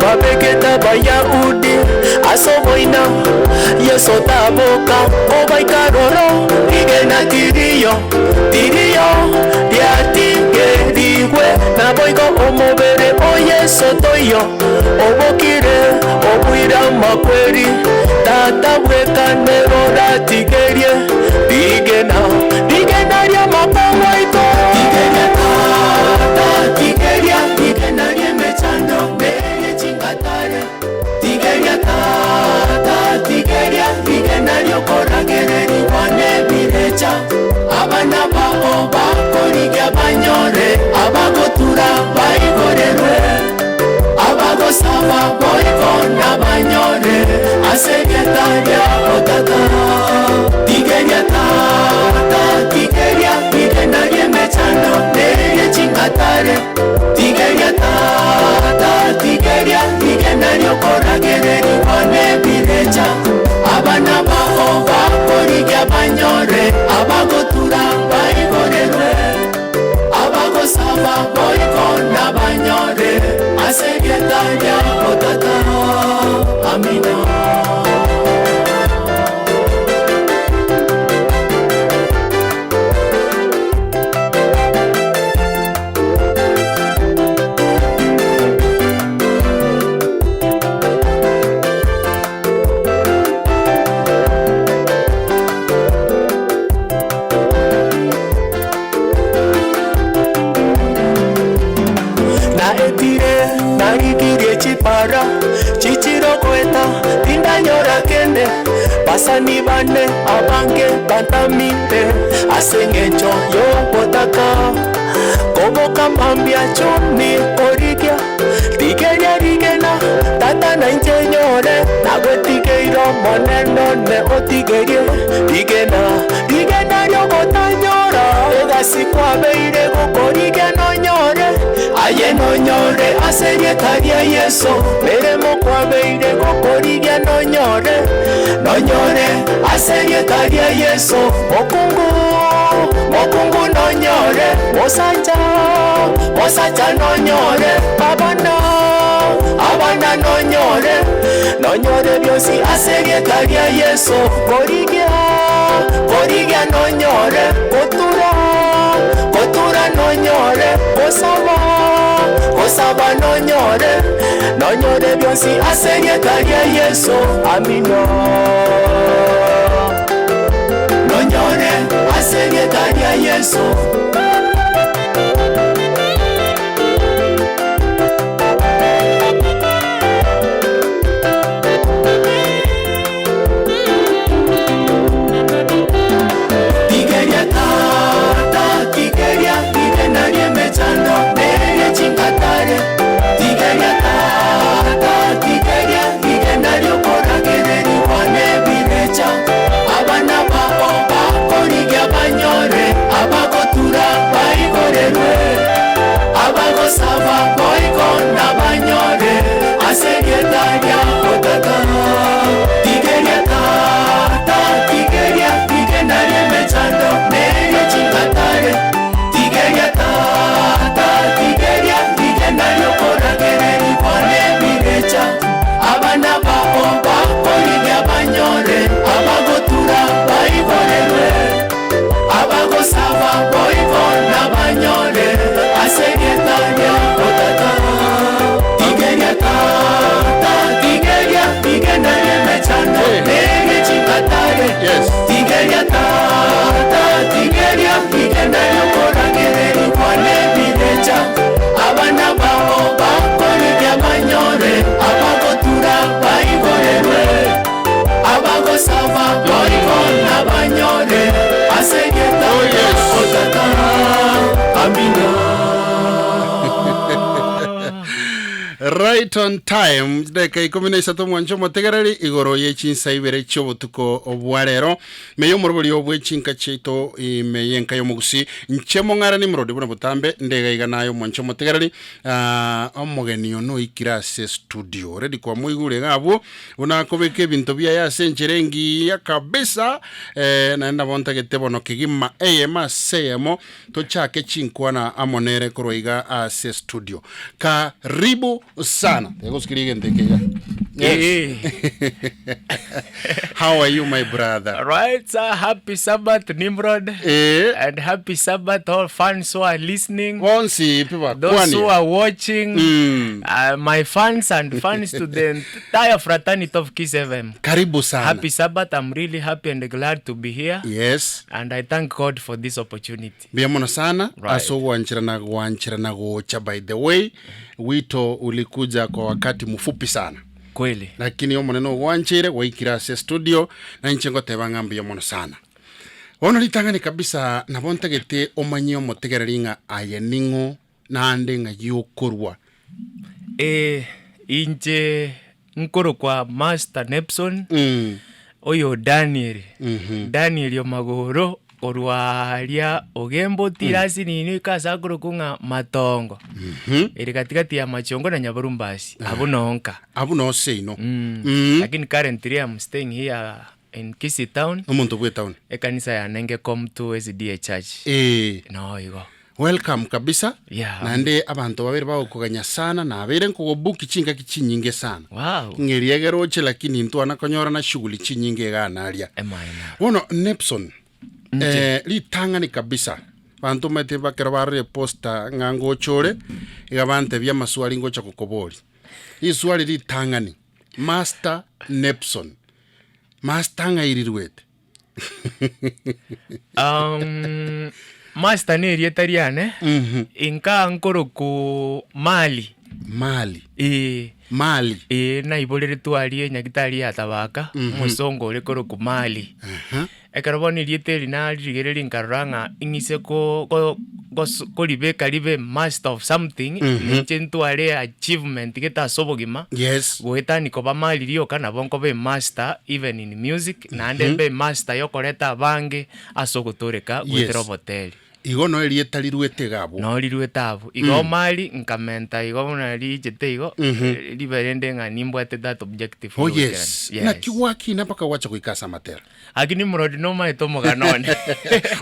Babegete Abayahudi ase oboina, Yeso taboka kobaika aroro, rigena tiriyo, tiriyo riatigerigwe, naboigo omobere o Yeso toiyo, obokire obuire amakweri, Tata bweka nere oratigerie rigena, rigena ri'amakong'u aito. Tigeria Tata, tigeria rigena ri'emechando nerie chingatare, tigeria Tata, tigeria rigena ri'okoragererigwa nebirecha, abana bao bakorigia banyore, abagotura baigorerwe, abagosaba boigo nabanyore, ase erieta riabo Tata. Tigeria Tata, tigeria rigena ri'emechando nerie chingatare, tigeria Tata, tigeria rigena ri'okoragererigwa nebirecha, abana bao bakorigia banyore, abagotura baigorerwe, abagosaba boigo nabanyore, ase erieta riabo Tata. Amina. Naetire narigirie chipara chichire goeta, tindanyora kende, basani bane abange bantamire ase engencho y'obotaka. Koboka mambia chuni korigia rigeria rigena, tata nainche nyore, nagwetigeire Omonene one otigerie rigena, rigena ri'ogotanyora, egasi kwabeire gokorigia nonyore, aye nonyore ase erieta ria Yeso, meremo kwabeire gokorigia nonyore, nonyore ase erieta ria Yeso, mokungu, mokungu nonyore, mosacha, mosacha nonyore, abana, abana nonyore, nonyore bionsi ase erieta ria Yeso, korigia, korigia nonyore, gotura, gotura nonyore, gosaba, gosaba nonyore, nonyore bionsi ase erieta ria Yeso, amina. Nonyore ase erieta ria Yeso. Tigeria Tata, tigeria rigena ri'emechando nerie chingatare, tigeria Tata, tigeria rigena ri'okoragererigwa nebirecha, abana bao bakorigia banyore, abagotura baigorerwe, abagosaba boigo nabanyore, ase erieta riabo Tata. Tigeria Tata, tigeria rigena ri'emechando nerie chingatare, tigeria Tata, tigeria rigena ri'okoragererigwa nebirecha, abana bao bakorigia banyore, abagotura baigorerwe, abagosaba boigo nabanyore, ase erieta riabo Tata. Tigeria Tata, tigeria rigena ri'emechando nerie chingatare, Yes. tigeria Tata, tigeria rigena ri'okoragererigwa nebirecha, abana bao bakorigia banyore, abagotura baigorerwe, abagosaba boigo nabanyore, ase erieta Oh, yes. riabo Tata. Amina. Right on time chidakika ikomi na isato mwanche omotegereri igoro ye chinsa ibere chiobotuko obwa rero meye omorobori obwe chinka chiaito ime yenka yomogusi nche mong'ara nimrodi buna botambe ndega iga naye omwanche omotegereri ah, omogeni ono oikire ase studio already kwamoigure iga abwo buna akobeka ebinto biaye ase enchera engiya kabisa eh, naende nabo ntagete bono kegima eyemo ase eyemo Tochake chinkwana amo nere korwa iga ase studio. Karibu sana. Egosikiria egento eke iga. Yes. Eh. How are you my brother? Right, sir. Happy Sabbath, Nimrod. Eh, And happy Sabbath, all fans who are listening, bonsi pi those who bakwanie. are watching, Mm. my fans and fans to the entire fraternity of Kiss FM. Karibu sana. Happy Sabbath. I'm really happy and glad to be here. Yes. And I thank God for this opportunity. Mbuya mono sana Right. ase ogwancherana gwancherana gocha by the way wito ulikuja kwa wakati mfupi sana Kweli. lakini omonene ogwancheire gwaikire ase studio na inche ngoteba ng'a mbuya mono sana bono ritang'ani kabisa nabo ntagete omanye omotegereri ng'a aye ning'o naende ng'ai okorwa Eh, inche nkorokwa Master Nepson mm. oyo Daniel Mhm. Daniel Omagoro korwa aria Ogembo tirasi nini ika ase akorokwa ng'a Matongo Mhm. ere katikati ya Machongo na Nyaborumbasi abwo nonka Abwo nose ino mm. Mm. Lakini currently I'm staying here in Kisii town omonto bwe town ekanisa yane ngekom to SDA church eh no igo welcome kabisa Yeah. naende abanto babere bagokoganya sana nabeire nkogobuki chingaki chinyinge sana wow ng'eria egeroche lakini ntwana konyora na shughuli chinyinge iga naria emaina bono nepson eh, ritang'ani kabisa banto omanyete bakero barore eposta ng'a ngocha ore iga bantebia amaswali ngocha gokoboria riswali ritang'ani master nepson master ng'ai riruete Um, master ne erieta riane inka nkoroku mali mali ee mali ee naiboreretwe aria enyagitari ya tabaka omosongo ore koroku mali Aha. Ekero bono erieta eri naririgereria nkarora ng'a ing'ise ko- ko- gos- koribeka ribe master of something, ninche ntware achievement gete ase obogima, Yes. goetani koba mali rioka nabo nkoba emaster even in music, naende mbe emaster yokoreta abange ase ogotoreka goetera Yes. oboteri. Igo no erieta riruete iga abwo. Noo riruete abwo. Igo mali nkamenta igo buna riichete igo, ribe rende ng'a nimbwate that objective Oh yogoikerania. yes. Yes. Naki gwakina mpaka gwacha goika ase amatera. Lakini Nimrod nomaete omogano one.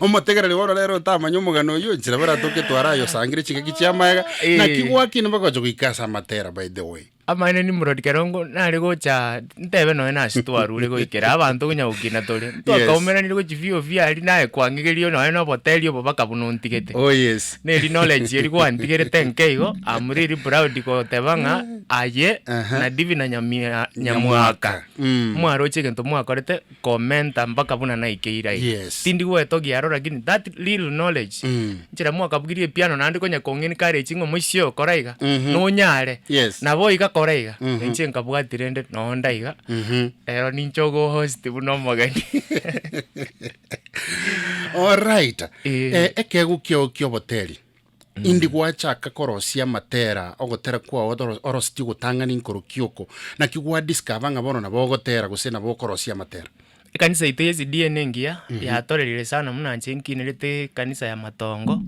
Omotegereri bono rero otamanya omogano oyio, enchera baratoke twarayosangire chingaki chi'amaega, Eh. naki gwakina mpaka gocha goika ase amatera by the way. Amaene Nimrod kero ngo nare gocha ntebe nonya nase twarure goikera abanto konya gokina tore, twakaumeranire gochia VOV aria naye kwang'igeria nonya na oboteri obo baka buna ontigete. Oh yes. Neri knowledge eri gwantigerete nke igo, I'm really proud goteba ng'a aye Aha. na Divina Nyamia Nyamwaka, Mm. mwaroche egento mwakorete komenta mpaka buna naikeire aiga. Yes. Tindi gwetogia aro lakini that little knowledge Mm. nchera mwakabugirie epiano naende konya kong'a encourage ng'a omoisia oyo kora iga, Mhm. nonyare. Yes. Nabo iga kora iga, Mhm. inche nkabwati rende nonde iga, Mhm. ero ninche ogo host buna omogeni. Alright. Eh. Eh, ekegwa kiao kia oboteri indi gwachaka korosia amatera ogotera kwao oro- oroseti ogotang'ani nkorokia oko naki gwa discover ng'a bono nabo ogotera gose nabo okorosia amatera Ekanisa yaito ya SDA nengiya, yatorerire sana buna inche nkinerete ekanisa ya Matongo,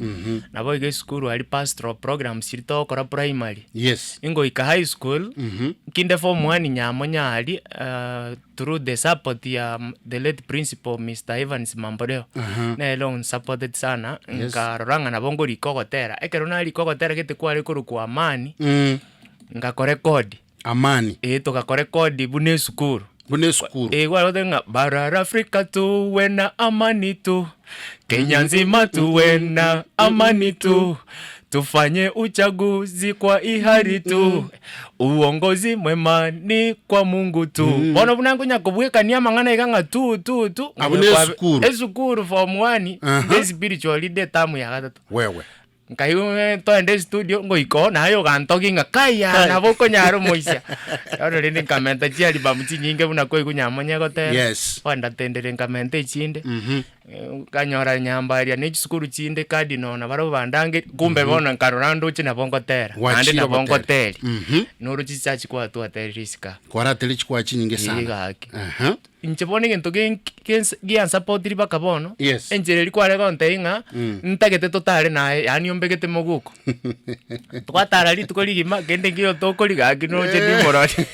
nabo iga esukuru aria pastoral programs chiria togokora primary. Yes. Ingoika high school, nkinde form one nyamonya aria through the support ya the late principal Mister Evans Mamboleo, nere onsupported sana, nkarora ng'a nabo nkorika ogotera. Ekero narika ogotera gete kware korokwa Amani, ngakorekodi. Amani. Ee togakorekodi buna esukuru. Buna esukuru. Ee kware goteba ng'a bara la Afrika tuwe na amani tu, Kenya nzima tuwe na amani tu, tufanye uchaguzi kwa ihari tu, uongozi mwema ni kwa Mungu tu. Bono buna nkonya kobwekania amang'ana iga ng'a tu tu tu, Abwo na esukuru. esukuru form one, Aha. ne spiritual leader etamu ya gatato. Wewe. Nkaigwa ng'a toende estudio, ngoika oo naye ogantogia ng'a kaiyaa Kai. nabo okonyara omoisia. Bono rende nkamenta chialibamu chinyinge buna kwaigwa nyamonye egotera, Yes. bono ndatendire nkamenta echinde, Mhm. nkanyora nyambaria na echisukuru chinde cardinal nabarabwo bandangeria, kumbe bono nkarora ndoche nabo ngotera, naende Gwachire nabo ogoteria. ngoteria. Mhm. Noro chisachi kwatwaterire isiko aa. Kwarateria chikwaya chinyinge sana. Ee gaki. Aha. Inche bono egento genk gens giansapotiri mpaka bono, Yes. enchera eria kware gontebia ng'a, ntagete totare naye, yaani ombegete moguko. Twatara rituko rigima, kende nkeiyo tokori gaki noche nimorore.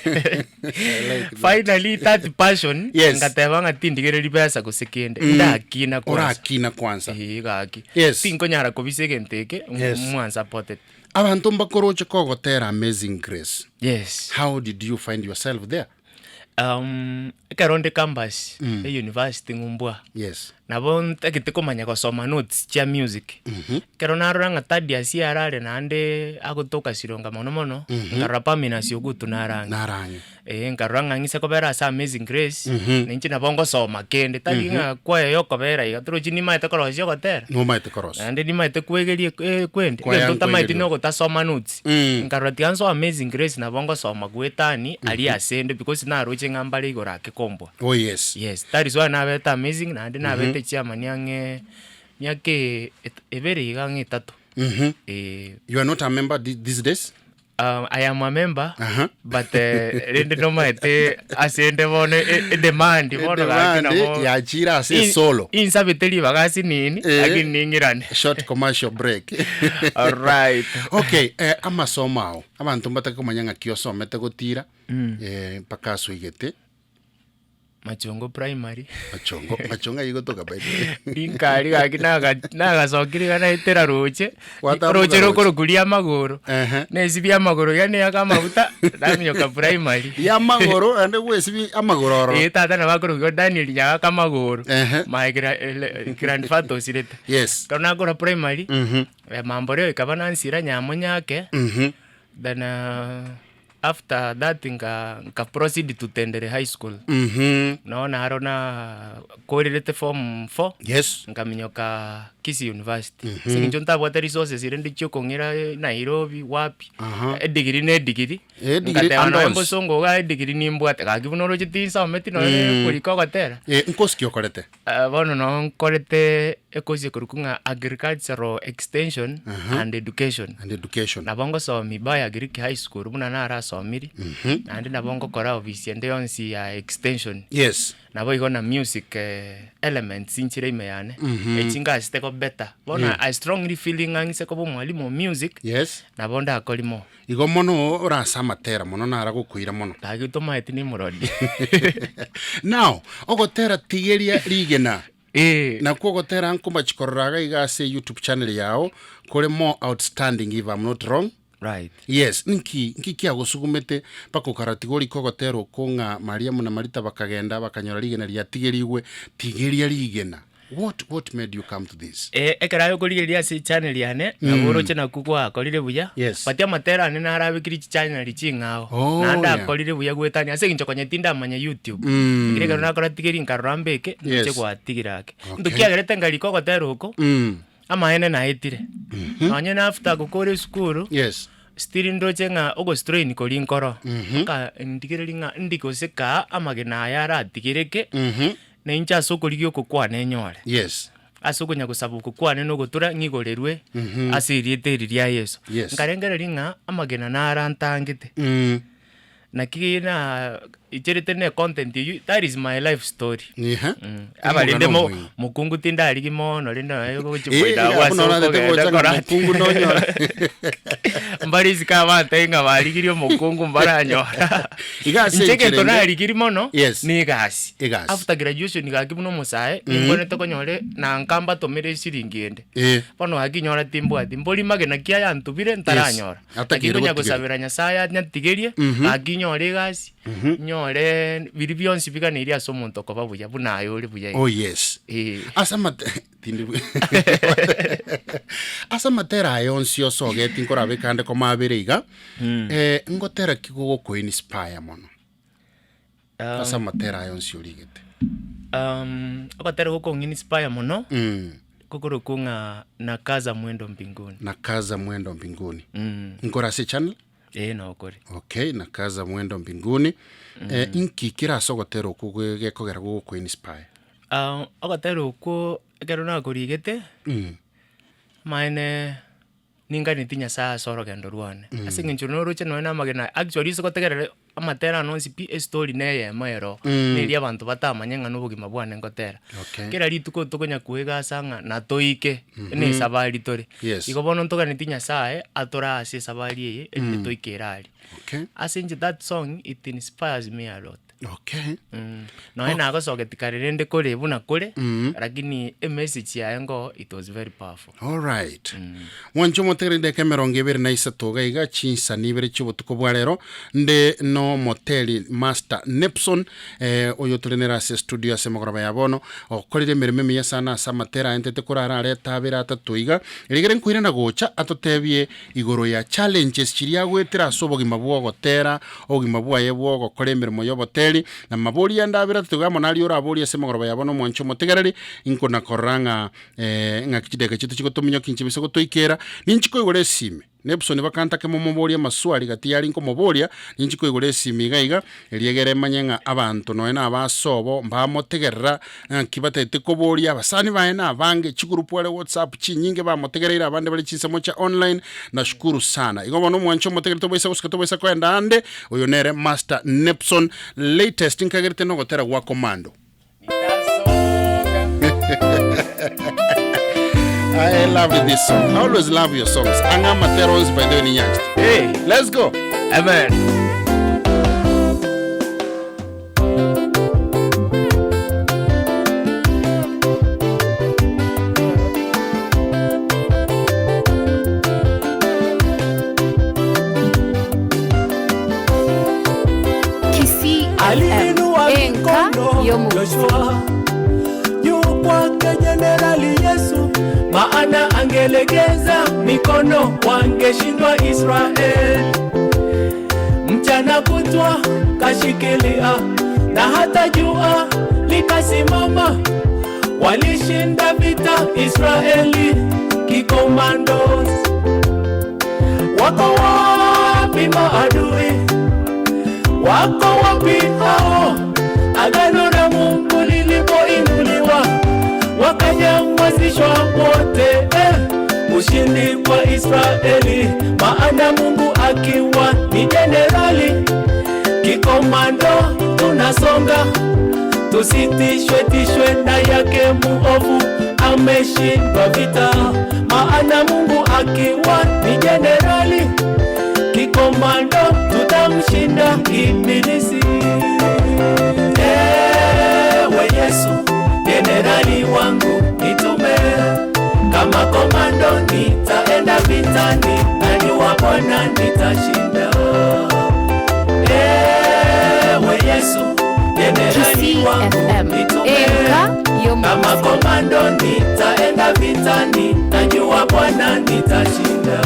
Finally that passion, Yes. ngateba ng'a tindigereri besa gose kende, ndakine. Ndakina kwanza. Orakina kwanza. Ee gaki. Yes. Tinkonyara kobisa egento eke, Yes. mwansapotete. Abanto mbakoroche kogotera Amazing Grace. Yes. How did you find yourself there? Um, ekero nde campus, e university ng'umbwa, Yes. nabo ntagete komanya gosoma notes chia music. Ekero narora ng'a Thaddeus arare naende agotoka Sironga mono mono, nkarora Pamina Ogutu narange. Narange. Ee, nkarora ng'a ng'ise kobera ase Amazing Grace, na inche nabo ngosoma kende, tari ng'a kwaya yokobera iga, torochi nimaete korosia ogotera. Nomaete korosia. Naende nimaete kwegeria eh, kwende, Kwaya egento ntamaeti nkwegeria. na ogotasoma notes. Nkarora tiga nsoe Amazing Grace nabo ngosoma goetani aria asende because naroche ng'a mbare igoro ake kombua. Oh yes. Yes, that is why nabete amazing naende nabete chairman ang'e miaka ebere iga ang'e etato. Eh. You are not a member these days? I am a member Aha. but rende nomaete ase nde bono edemand bono gaki Edemand nabo yachire ase esolo. Insabete ribaga ase nini Eh. lakini ning'irane. Short commercial break. Alright. Okay, amasomo ao abanto mbatake komanya ng'aki osomete gotira mpaka ase oigete. Machongo primary. Machongo, machongo ayio gotoka by the way. Rinkari gaki naga- nagasokire iga naetera roche, Gwatamboka roche roche. rokorokwa ria amagoro, Ehe. nesibia amagoro iga neyake amaguta, naminyoka primary. Ria amagoro naende gwesibia amagoro ororo. Ee tata nabo akorokwa igo Daniel nyagaka amagoro, Ehe. my grandfather osirete. Yes. Ekero nakora primary, Mhm. mambo reo ekaba nansira nyamonyake, Mhm. then After that nka nka proceed to Tendere High School. Mhm. Noo naro nakorerete form four, Yes. nkaminyoka Kisii University. Ase eng'encho ntabwate resources rende chiokong'ira Nairobi wapi, Aha. edegree na edegree, Edegree nkateba and nonya onsi. mbosongo igaa edegree nimbwate, gaki buna oroche tinsometi nonya korika ogotera. Eh, nkosi ki okorete? Bono noo nkorete ekosi ekorokwa ng'a agricultural extension and education. And education. Nabo ngosomia Ibaya Agric High School buna narasomiri, naende nabo ngokora ofisi ende yonsi ya extension. Yes. Nabo igo na music elements nchire ime yane, echi ngasete ko better. Bono I strongly feel ng'a ng'ise koba omwalimu o music, Yes. nabo ndakori more. Igo mono orase amatera mono nara gokoira mono. Gaki tomaeti nimurori. Now, ogotera tigeria rigena. Eh. Nakwo ogotera nkomachi korora iga iga ase YouTube channel yao kore more outstanding if I'm not wrong. Right. Yes, nki nki kiagosugumete mpaka okaratiga orike ogotera okwo ng'a Mariamu na Marita bakagenda bakanyora rigena riatigerigwe, tigeria rigena. What what made you come to this? Eh, ekero aye okorigereria ase echannel yane, nabo oroche nakwo gwakorire buya, Yes. but amatera ane narabekire chichannel ching'ao, Oh, naende yeah. akorire buya goetania ase eng'encho konya tindamanya YouTube. Mm. Lakini ekero nakora tigeri nkarora mbeke, Yes. nche gwatigira ake. Okay. Into kiagerete nkarika ogotera oko, Mm. amaene naetire. Nonye na after gokora esukuru, Yes. still ndoche ng'a ogostrain koria nkoro, mpaka ndigererie ng'a ndi gose kaa amagena aya aratigereke, Mhm. Na inche ase okorigia oko kwane nyore. Yes. Ase okonya gosaba oko kwane na ogotura ng'igorerwe ase erieta eri ria Yeso. Yes. Nkarengereria ng'a amagena naro antangete. Mm. Naki na icherete ne content eywo, that is my life story. Ehe. Abarende Omogano mo omoino. mokungu tindarigia mono rende nonya gochia Eh, koenda abwo abwo ase noro narete okogenda gocha ng'a korati. mokungu nonyore. Mbare isiko abanto ng'a barigirie omokungu mbaranyora. Iga ase Inche egento enchera ende- narigirie mono Yes. na egasi. Egasi. After graduation gaki buna omosae, nimbwenerete konyora na nka mbatomere eshiringi ende. Eh. Bono gaki nyora timbwati, mbori magena ki ayantubire ntaranyora. Yes. Naki Atakeire nkonya gotigeria. gosabera Nyasaye anyatigerie, gaki nyore egasi, nyore biria bionsi biganeirie ase omonto okoba buya buna aye ore buya iga. Oh yes. Eh. Ase amate tindi ase amatera aya onsi osogeti nkorabeke ande komabere iga, eh, ngotera ki gogokoinspire mono ase amatera aya onsi origete? Ogotera gokong'inspire mono, Mm. kokorokwa ng'a Nakaza Mwendo Mbinguni. Nakaza Mwendo Mbinguni. Nkore ase echannel? Ee nokore. Okay, Nakaza Mwendo Mbinguni. Eh, inki kere ase ogotera okwo gekogera gogokoinspire? Ogotera okwo ekero nakorigete, amaene ninganeti Nyasaye ase orogendo rwane, ase eng'encho noroche nonye na amagena actually ase gotegerera amatera ane onsi pi, estory na eyemo ero, na eria abanto batamanye ng'a na obogima bwane ngotera. Okay. Kera rituko tokonya koegasa ng'a natoike, na esabari tore. Yes. Igo bono ntoganeti Nyasaye atorae ase esabari eye, erinde toike ere aria. Okay. Ase inche that song, it inspires me a lot. Okay. Nonye nagosogeti kare rende kore buna kore, lakini emessage yaye nko it was very powerful. Alright. Mwanche omotegereri ndeka emerongo ebere na isato iga iga chinsani ibere chi'obotuko bwa rero nde nomoteri Master Nepson eh, oyo tore nere ase studio ase emegoroba ya bono okorire emeremo emiya sana ase amatera aye ntete korara arete abere atato iga rigere nkoirana gocha atotebie igoro ya challenges chiria agoetera ase obogima bwa ogotera obogima bwaye bwa ogokora emeremo y'oboteri na maboria ande abere atato iga amo naria oraborie ase emegoroba ya bono mwanche omotegereri inkona korora ng'a Ng'aki chidakika chiaito chigotominyokia inche bise gotoikera, ninchi koigora esimi. Nepson bakantake momoborie amaswali gati yari nkomoboria, ninchi koigora esimi iga iga, erio egere manye ng'a abanto nonya na abasobo mbamotegerera, ng'aki batagete koboria, abasani baye na abange, chigroup are whatsapp chinyinge bamotegereire abande bare chinsemo chia online, nashukuru sana. Igo bono omwanche omotegere tobaisa gosika tobaisa koenda ande, oyo nere Master Nepson, latest nkagerete nogotera gwa Commando. I love this song. I always love your songs. Anga materos by the way ninyanchete. Hey, Let's go. amen. Kisii FM, Aliinua enka mikono y'omuguzi. Joshua juu kwake Jenerali Yesu, maana angelegeza mikono wangeshindwa Israeli. Mchana kutwa kashikilia, na hata jua likasimama. Walishinda vita Israeli kikomandos. Wako wapi maadui? Wako wapi hao? Agano la Mungu lilipoinuliwa, wakanyamazishwa wote. Eh, ushindi kwa Israeli, maana Mungu akiwa ni jenerali. Kikomando tunasonga, tusitishwe tishwe na yake muovu, ameshindwa vita, maana Mungu akiwa ni jenerali kikomando tutamshinda ibilisi. Ewe Yesu, jenerali wangu, nitume kama komando, nitaenda vitani, najua Bwana nitashinda. Ewe Yesu, jenerali Kisii wangu, FM, nitume enka kama y'omuguzi. komando, nitaenda vitani, najua Bwana nitashinda.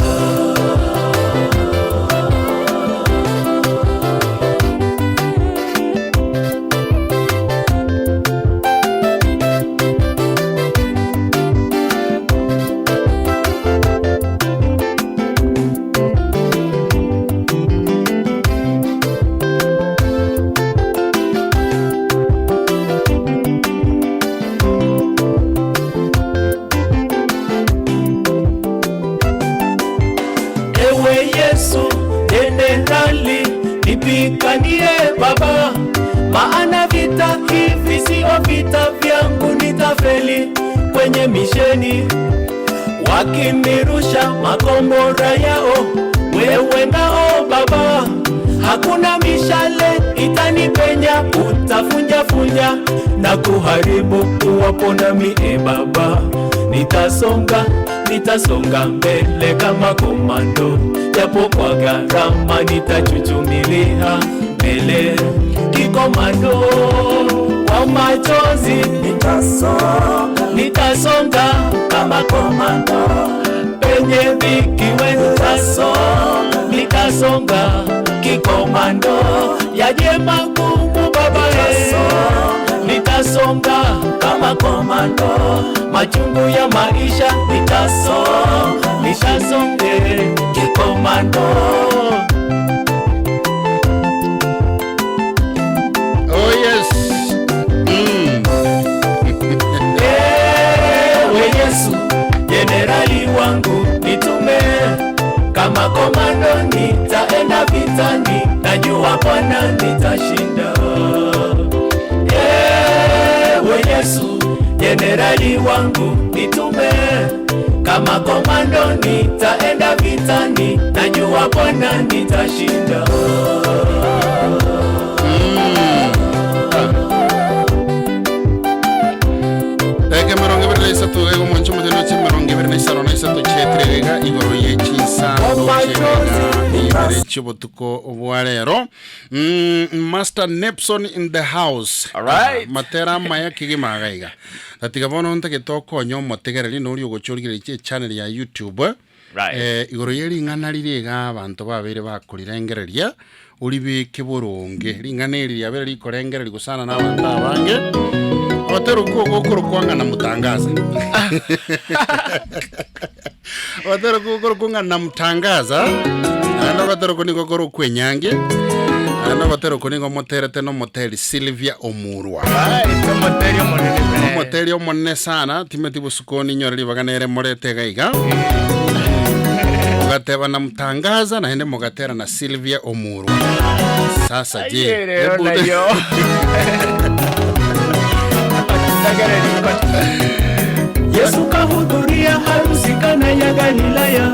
Ewe Yesu jenerali, nipiganie Baba, maana vita hivi sio vita vyangu, nitafeli kwenye misheni. Wakinirusha makombora yao, wewe nao Baba, hakuna mishale itanipenya, utafunjafunja na kuharibu uwapo nami. E Baba, nitasonga nitasonga mbele kama komando, japo kwa gharama nitachuchumilia mbele kikomando, kwa machozi nitasonga, nitasonga kama komando, penye dhiki we nitasonga, nitasonga kikomando, yaje magumu baba nitasonga kama komando, machungu ya maisha nitasonga, nitasonge kikomando. Oh yes. Ewe Yesu, jenerali wangu, nitume kama komando, nitaenda vitani, najua Bwana nitashinda. Ewe Yesu, jenerali wangu, nitume kama komando, nitaenda vitani, najua Bwana nitashinda. chiobotuko bwa rero. Master Nepson in the house. Alright. Ah, matera amaya kegima iga iga. Tatiga bono ntagete okonye omotegereri nori ogocha origereria echannel ya YouTube. Right. Eh, igoro ye ring'ana rire iga abanto babeire bakorirengereria oribeke boronge. Ring'ana eri riabeire rikorengereria gosana na abanto abange. Ogotera okwo gokorokwa ng'a namutangaza. Ogotera okwo gokorokwa ng'a namutangaza. Naende ogotera okwo nigo kore okwa enyangi. Naende ogotera okwo nigo moterete na omoteri Sylvia Omurwa. Right, omoteri omonene pe. Omoteri omonene sana, timeti bosuko ninyore ribaga nere morete iga iga. Mogateba namutangaza naende mogatera na Sylvia Omurwa. Sasa je, Aye, rero hebu- nayo. Yesu kahudhuria harusi Kana ya Galilaya,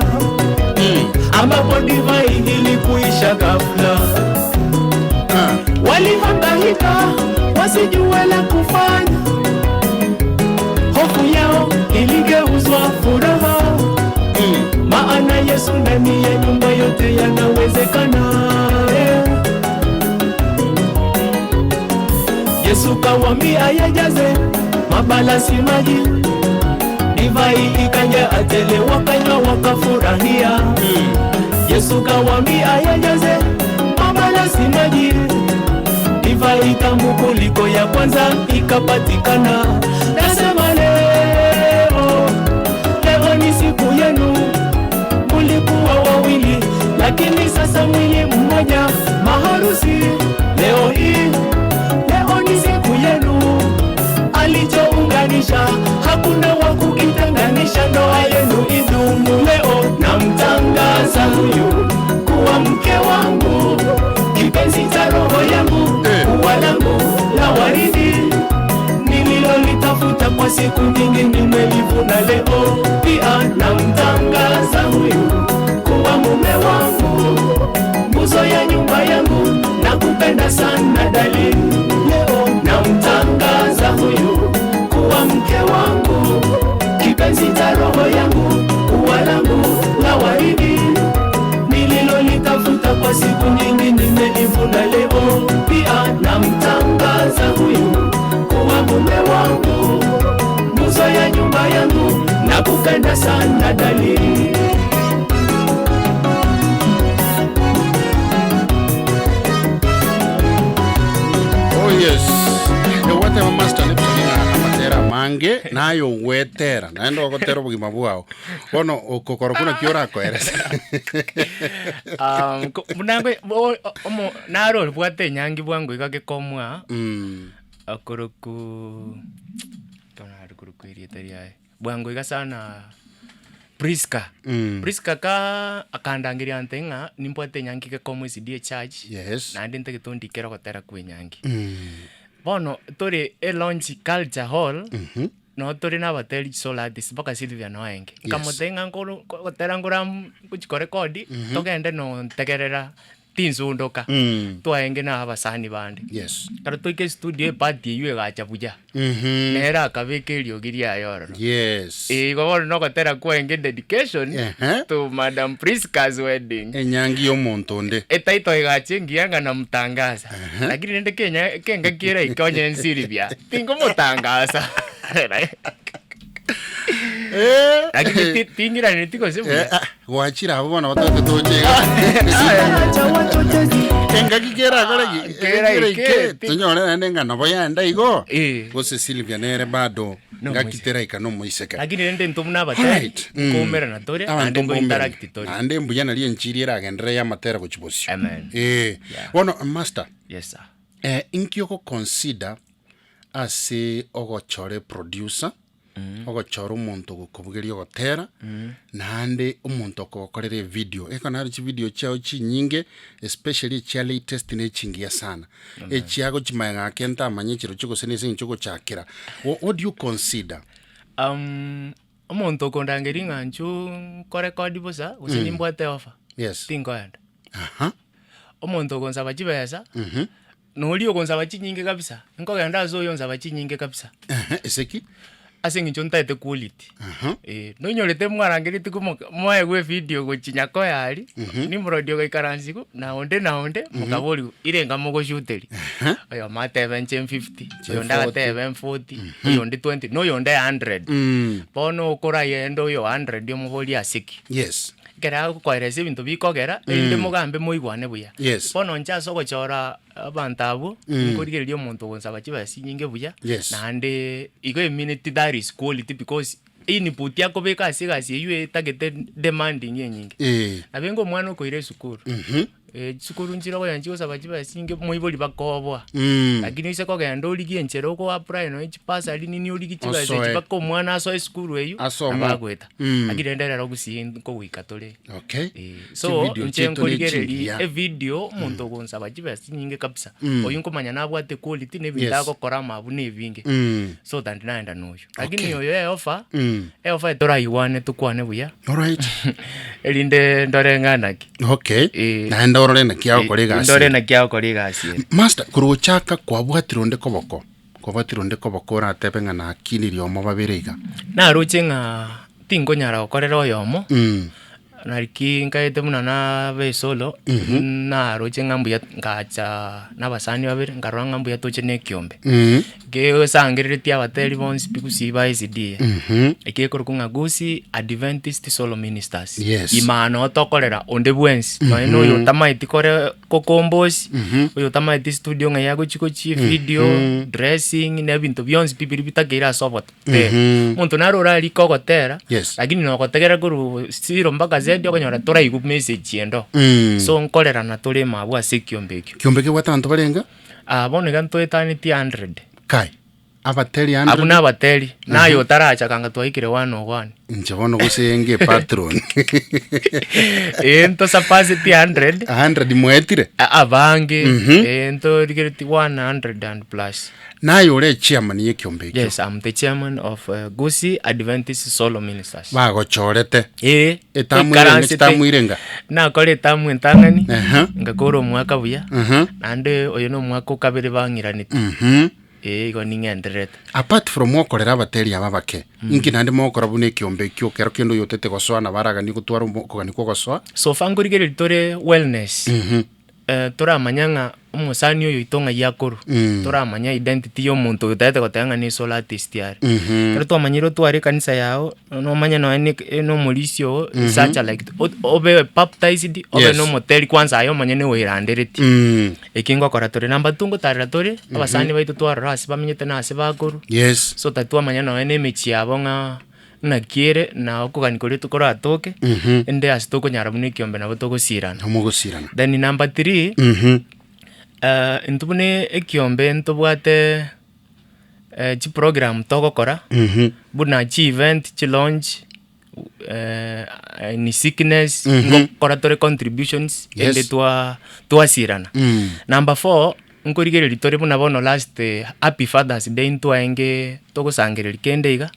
ambapo divai ilikuisha ghafla. Ah, Walihangaika wasijue la kufanya, hofu yao iligeuzwa furaha, maana Yesu ndani ya nyumba yote yanawezekana. Eh. Yesu kawambia yajaze mabalasi maji, divai ikaja atele, wakanywa wakafurahia. Yesu kawambia yajaze mabalasi maji, divai tamu kuliko ya kwanza ikapatikana. Nasema leo, leo ni siku yenu, mulikuwa wawili lakini sasa mwili mmoja. Maharusi leo hii, leo ni siku yenu, alichounganisha hakuna wa kukitenganisha. Ndoa yenu idumu leo, namtangaza huyu kuwa mke wangu, kipenzi cha roho yangu, Eh. ua langu la waridi nililolitafuta kwa siku nyingi nimelivuna leo. Pia namtangaza huyu kuwa mume wangu, nguzo ya nyumba yangu, nakupenda sana dali. Leo namtangaza huyu kuwa mke wangu, kipenzi cha roho yangu, ua langu la waridi nililolitafuta kwa siku nyingi nimelivuna leo. Pia namtangaza huyu kuwa mume wangu, nguzo ya nyumba yangu, nakupenda sana dali. Oh yes. Ewateba Master Nepson ng'a amatera amange naye ogwetera naende ogotera obogima bwao. Bono okokora okwo naki orakoeresa. Buna omo naro oribwate enyangi bwango iga gekomwa akoroku nare korokwa erieta riaye bwango iga sana Priska. Priska ka akandangeria ante ng'a nimbwate enyangi gekomwa SDA church Yes. naende ntagete ondikere ogotera kwa enyangi. Bono tore elaunch culture hall no tore na abateri soul artist mpaka Sylvia noenge. Nkamotebia ng'a nkoro gotera nkora ngochi korekodi togende nontegerera tinsundoka twaenge na abasani bande. Yes. Ekero twaika estudio eparty eywo egacha buya nere akabeka eriogi riaye ororo. Yes. Igo bono nogotera kwaenge dedication Ehe. to Madam Prisca's wedding. Enyangi ya omonto onde. Etaito egacha engiya ng'a namutangaza. Lakini rende kenya kengaki eraike onye Sylvia tingomotangasa. Eh. Lakini ting'iraneti gose Eh, buya. ah, gwachire abwo bono batagete toche iga. Acha wachochezi Engaki kerakore ki? Kera Kera ike, ike, tonyore naende ng'a nabo yaenda igo. Eh. Gose Sylvia nere bado No ngaki moiseke. teraika nomoiseke. Lakini rende intwe buna abatari Alright. nkoumerana tore Abanto naende mbaumerana. nkointeract tore. Naende mbuya nari enchiri eragenderere y'amatera gochia bosio. Amen. Eh. Yeah. Bono master, Yes sir. eh, inki ogoconsider ase ogochora eproducer, ogochora omonto ogokobugeria ogotera, naende omonto okogokorera evideo. Ekero naro chivideo chiao chinyinge especially echia latest na echingiya sana. Echiagochi magega ake ntamanye chirochio gose na ase eng'encho ogochakera. What do you consider? Omonto okondangeria ng'a inchuo nkorekodi bosa, gose nimbwate offer, Yes. tinkoenda. Aha. Omonto okonsaba chibesa, na oria okonsaba chinyinge kabisa, nkogenda ase oyo onsaba chinyinge kabisa. Ehe, ase ki? Ase eng'encho ntaete quality. Eh, nonyorete mwarangeretie komoka mwaegwa evideo gochia Nyakoe aria, Nimrod ogaikaransa igo, na onde na onde, mokaborigwa, irenga mogoshuteria. Oyomo atebe inche 50, oyonde agatebe 40, oyonde 20, na oyonde 100. Bono okorayende oyo 100 omoborie ase ki? Yes. Ekero agokoeresa ebinto bikogera, erinde mogambe moigwane buya. Yes. Bono inche ase ogochora abanto abwo, nkorigereria omonto ogonsaba chibesa chinyinge buya, Yes. naende igo emineti that is quality because input akobeka ase egasi eywo etagete demanding enyinge. Eh. Nabo enga omwana okoira esukuru, chisukuru nchire okonya chigosaba chibesa chinge moibori bakoboa, lakini oise kogenda origie enchera oko apply nonye chibasari nini origie chibesa echi Osoe. mpaka omwana asoe esukuru eywo, Asome. nabo agoeta. Lakini rende rero gusii nkogoika tore. Okay. Eh, so Chividio inche chiaito ne nkorigereria chingiya. evideo omonto ogonsaba chibesa chinyinge kabisa oywo nkomanya nabwate quality na ebinto Yes. agokora amabu na ebinge so than naenda na oywo lakini Okay. oyo eofa eofa etoraigwane tokwane buya Alright. erinde ndore ng'a naki Okay. Eh. Naende orore naki agokora egasi. ndore naki agokora egasi ere Master, korwa gochaka kwabwatire onde koboko, kwabwatire onde koboko oratebe ng'a nakinirie omo babere iga. Naroche ng'a tinkonyara gokorera oyomo, Naki nkaete buna nabe esolo, naroche ng'a mbuya ngacha na abasani babere, nkarora ng'a mbuya toche na ekiombe. Kegosangereretie abateri bonsi pi gusii ba SDA. Eki ekorokwa ng'a Gusii Adventist Solo Ministers. Yes. Imaa noo tokorera onde bwensi, nonye na oyo otamaeti kore kokombosi, oyo otamaeti studio ng'ai agochi gochia, video, dressing, na ebinto bionsi pi biria bitakeire ase obote. Omonto naro orarike ogotera, Yes. lakini nogotegerera korwa zero mpaka Z okonyora toraigwa message ende oo. So nkorerana tore ime abwo ase ekiombe ekio. Kiombe kebwate abanto barenge? Ah, bono iga ntoetanetie 100. Kai, abateri Abwo 100? na abateri, naye otarachaka anga twaikire one o one. Inche bono gose enge patron. Eh, ntosapaseti 100. 100 mwaetire? Abange, eh, ntorigeretie 100 and plus. Naye ore echairman y'ekiombe ekio. Yes, I'm the chairman of Gusii Adventist Solo Ministers. Bagochorete. Ee, Etamu irenga, ikaransete. chitamu irenga. Nakora etamu entang'ani, Ehe. ngakora omwaka buya, Mhm. naende oyo na omwaka o kabere bang'iraneti. Mhm. Ee, igo ning'endererete. Apart from okorera abateri aba abake, inki naende mogokora buna ekiombe ekio ekero kende oyotete gosoa nabo araganie gotwara omo okogania kwa ogosoa? So far nkorigereria tore wellness. Toramanya ng'a omosani oyo oito ng'ai akorwa, toramanya identity ya omonto oyo otagete goteba ng'a ne solo artist are. Ekero twamanyire otware ekanisa yago, nomanye nonya na eke na omorisia oo, such a like obe baptized, obe Yes. na omoteri kwanza aye omonyene oerandereti. Eki ngokora tore. Number two ngotarera tore, abasani baito twarora ase bamenyete na ase bakorwa, Yes. so tari twamanya nonya na emechie yabo ng'a Naki ere na okogania koria tokoratoke, ende ase tokonyara buna ekiombe nabo togosirana. Omogosirana. Then number three, intwe buna ekiombe ntobwate chiprogram togokora, buna chievent, chilaunch, in sickness, ngokora tore contributions, Yes. ende twa twasirana. Number four, nkorigereria tore buna bono last happy fathers day ntwaenge togosangereria kende iga,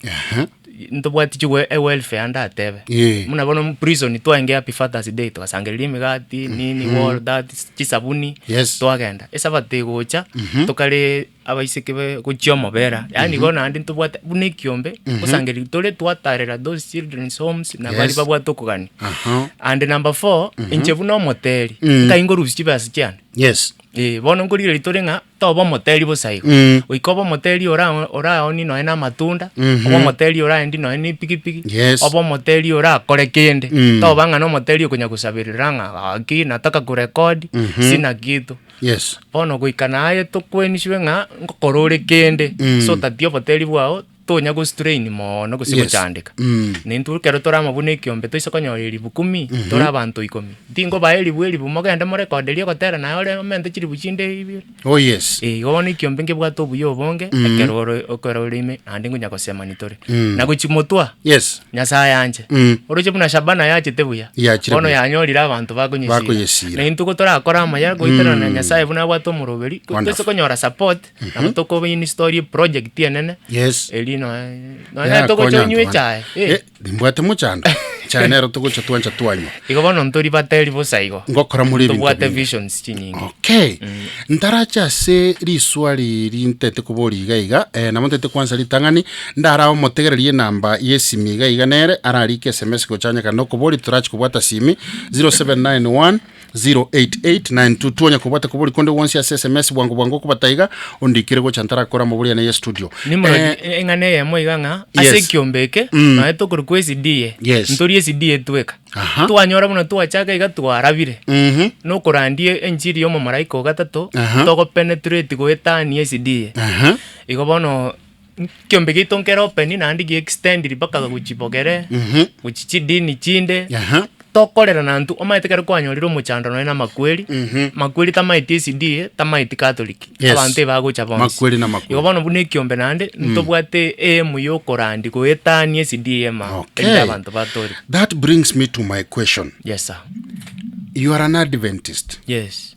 ntobwati chiwe ewelfare ndatebe. Eh. Buna bono prison twaenge happy fathers day togasangereria emegati nini all that chisabuni, Yes. twagenda. Esabato egocha, tokare abaiseke be gochia omobera, yaani igo naende ntobwate buna ekiombe, ngosangereria tore twatarera those children's homes na baria Yes. babwate okogania. Aha. And number four, inche buna omoteri, nkai ngorusia chibesa chiane. Yes. Eh, bono nkorigereria tore ng'a toba omoteri bosa igo. Mm. Goika obe omoteri ora oraoni nonya na amatunda, obe omoteri oraendi nonya na epikipiki, Yes. obe omoteri orakore kende. Mm. Toba ng'a na omoteri okonya gosaberera ng'a gaki nataka kurekodi, sina kitu. Yes. Bono goika naye tokweniswe ng'a ngokora ore kende, Mm. so tatia oboteri bwao tonya go strain moono gose Yes. gochandeka. Mm. Na intwe ekero tore amo buna ekiombe toise konyora eribu kumi, tore abanto ikomi, tingobaa eribu eribu mogende morekoderie ogotera naye ore omente chiribu chinde ibere. Oh yes. Eh, igo bono ekiombe nkebwate obuya obonge, ekero ore ekero ore ime naende nkonya gosemani tore. Na gochia motwa, Yes. Nyasaye anche, Mm. oroche buna Shabana yachete buya, Yachire bono buya. yanyorire abanto bakonyesira. Bakonyesira. Na intwe igo torakore amaya goeterana na Nyasaye buna abwate omoroberi, toise Wonderful. konyora support, Nabo tokoba install project enene Yes. eri noe nonya togocha Yakonya onywe anto echae bana. eh. Eh, nimbwate mochando. Echae nero togocha twancha twanywa. Igo bono ntori bateri bosa igo. Ngokora more ebinto Tobwate binge. visions chinyinge. Okay. Ntarache ase riswali rintete koboria iga iga, eh, nabo ntete kwansa ritang'ani, ndarae omotegererie enamba y'esimi iga iga nere, ararike sms gocha onye kare nokoboria torachi kobwata simi, 0791 088 922 onye kobwate koboria konde gwonsi ase sms bwango bwango okobata iga, ondikere gocha ntarakora amaboria ane ye studio. Nimrod, Eh, eng'ana eyemo iga ng'a Yes. ase ekiombe eke, nonya tokorokwa SDA, Yes. ntori SDA tweka. Aha. Twanyora buna twachaka iga twarabire. Mhm. Nokorandia enchiri ya omomalaika o gatato, Aha. togopenetrate goetania SDA. Aha. Igo bono, ekiombe giaito nkere open naende gi extendiri mpaka gochia bogere, gochia chidini chinde, Aha. tokorera na intwe, omanyete ekero kwanyorire omochando nonye na amakweri, makweri tamaeti SDA, tamaeti Catholic, Yes. abanto ebagocha bonsi. Makweri na makweri. Igo bono buna ekiombe naende, ntobwate aim ya okorandia goetania SDA ema, Okay. erinde abanto batore. That brings me to my question. Yes sir. You are an Adventist. Yes.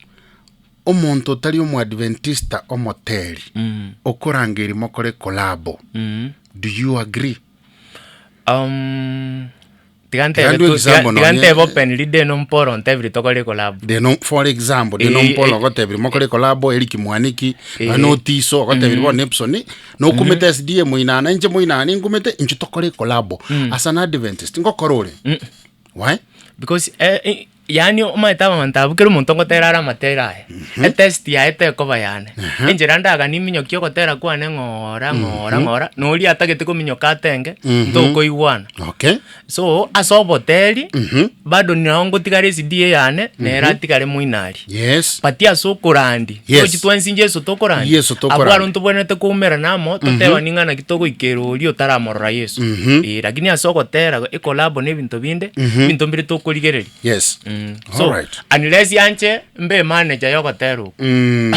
Omonto otari omoadventista omoteri, okorangeria mokore collabo, do you agree? Um, tiga Tiga ntebe ndue tu- tiga example tiga nonye- ntebe openly de nomporo ntebiri tokore collab. Deno, for example, deno Eh, mpolo eh. ogotebiri mokore collabo Eric Mwaniki, Eh. notiso ogotebiri bono Epson, nokumete SDA moinana inche moinana ninkumete inche tokore collabo. As an Adventist ngokora ore? Why? Because eh, eh, yaani omanyete abanto abwo kera omonto ngotera are amatera aye, etest yaye tekoba yane. Enchera ndaganie minyokia ogotera kwane ng'ora ng'ora ng'ora, na oria atagete kominyoka atenge, ntokoigwana. Okay. So, ase oboteri, bado nao ngotigara SDA yane, nere atigare moino aria. Yes. But ase okorandia, Yes. tochi twensi Yeso tokorandia, Yeso tokorandia. abwo aro ntobwenerete koumerana amo, totebani ng'a naki togoikera oria otaramorora Yeso. Eh, lakini ase ogotera ecollabo na ebinto binde, ebinto mbire tokorigereria. Yes. So, Alright. unless yanche mbe emanager ya ogotera okwo. Mm.